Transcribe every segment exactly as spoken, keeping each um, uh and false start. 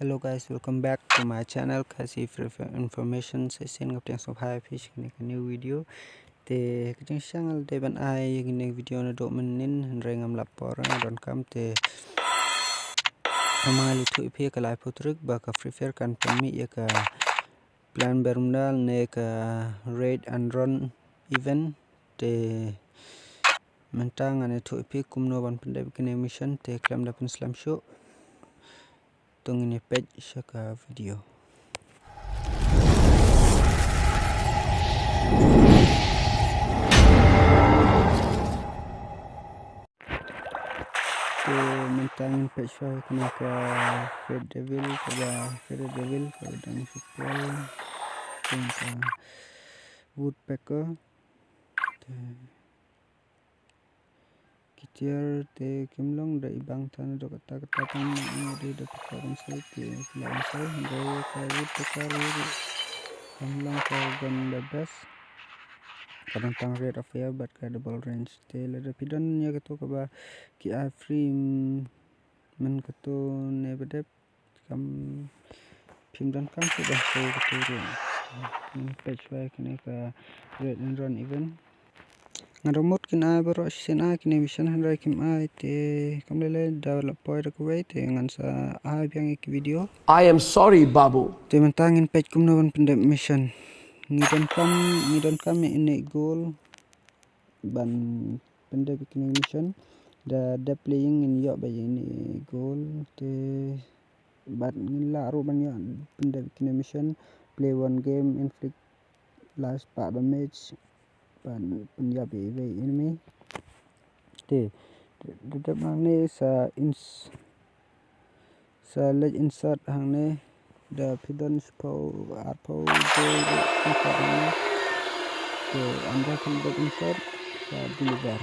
Hello guys, welcome back to my channel, Khasi Free Fire Information. Session ngap tiang sob hai fish kini ka new video. Te ka jingshang al de ban ai kini video na dok menin, hynrei ngam lap por nga don kam te. Amang ali tu ipi ka lai putrik ba ka Free Fire kan pynmih ya ka Plan Bermuda ne ka Raid and Run event. Te mynta ngan ïathuh ïa phi kumno ban pyndep kine mission te khlem da pynslem shuh. To ngin ïa peit sha ka video. Te mynta ngin peit shuwa kane ka Fred Devil, kaba Fred Devil kaba dang shu poi. Te mynta Woodpecker. Te ki tiar te kim long da i bang than dok kata kata tang ngi dei da kata ban sai te ki la ban sai hynrei ka Woodpecker ruh kam long ka gun the best. Ka don tang rate of fire bad ka double range. Te lada phi don ïa kato kaba ki ai free, mm, man kato ne ba dep, kam phim don kam shuh ban sai kato ruh. Ngin peit shuwa kane ka Raid and Run event. Nga da mut kin ai baroh shisien ai kine mission hynrei kim ai te kam lei lei da la poi da kawei te ngan sa ai biang ïa ki video. I am sorry, Babu. Te mynta ngin peit kumno ban pyndep mission. Ngi don kam, ngi don kam ïa ine i goal ban pyndep ïa kine mission. Da dep playing ngin ïoh ba ïa ine i goal te bad ngin lah ruh ban ïoh pyndep ïa kine mission. Play one game, inflict life spah damage. Ban pynïap ïa iwei i enemy. Te da dep nangne sa ins- sa leit insert hangne. Da phi don shiphew arphew joi ruh insert hangne. Te ynda phi leit insert sa deliver.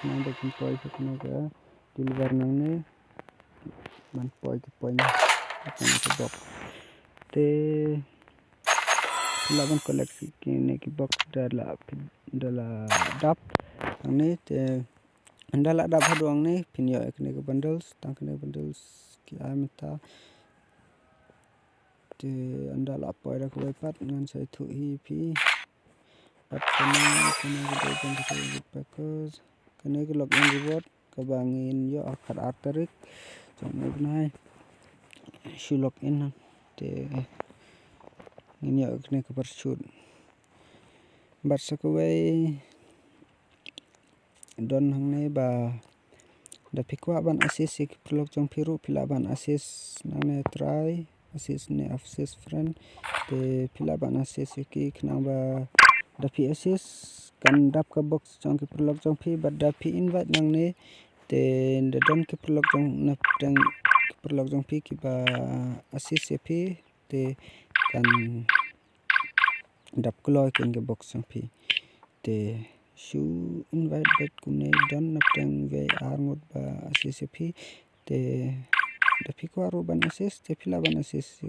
Nang da phin poi sha kane ka deliver nangne ban poi ki point ha kane ka box. Te phi lah ban collect kine ki box da la, da la dap hangne. Te ynda la dap haduh hangne phin ïoh ïa kine ki bundles, tang kine ki bundles ki ai mynta. Te ynda la poi da kawei pat ngan sa ïathuh hi ïa phi. Pat kane, kane ka dei jong ka Woodpeckers. Kane ka login reward kaba ngin ïoh ha ka khatar tarik jong une u bnai. Shu login te ngin ïoh kane ka parachute. Bad sa kawei don hangne ba da phi kwah ban assist ïa ki paralok jong phi ruh phi lah ban assist nangne try assist ne assist friend. Te phi lah ban assist ïa ki khnang ba da phi assist kan dap ka box jong ki paralok jong phi bad da phi invite nangne te da don ki paralok jong na pdeng ki paralok jong phi kiba assist ïa phi te kan dap kloi kein ka box jong phi. Te shu invite bad kumne don na pdeng wei ar ngut ba assist ïa phi. Te da phi kwah ruh ban assist te phi lah ban assist.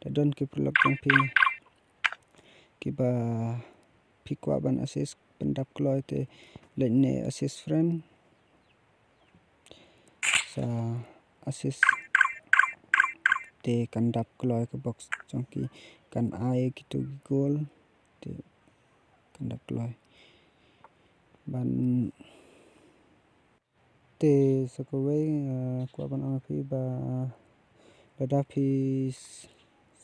Da don ki paralok jong phi kiba phi kwah ban assist pyndap kloi te leit ne assist friend. Sa assist te kan dap kloi ka box jong ki kan ai kito ki goal te kan dap kloi ban te sa kawei, ah, kwah ban ong ïa phi ba lada phi s-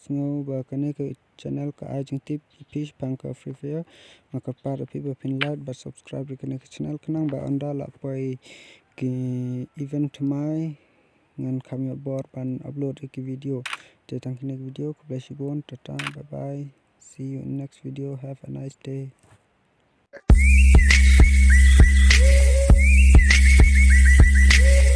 sngew ba kane ka channel ka ai jingtip ïa phi shaphang ka Free Fire. Nga kyrpad ïa phi ba phin like bad subscribe ïa kane ka channel khnang ba ynda la poi ki event thymmai ngan kham ïoh bor ban upload ïa ki video. Te tang kine ki video, khublei shibun, tata, bye bye. See you in next video. Have a nice day.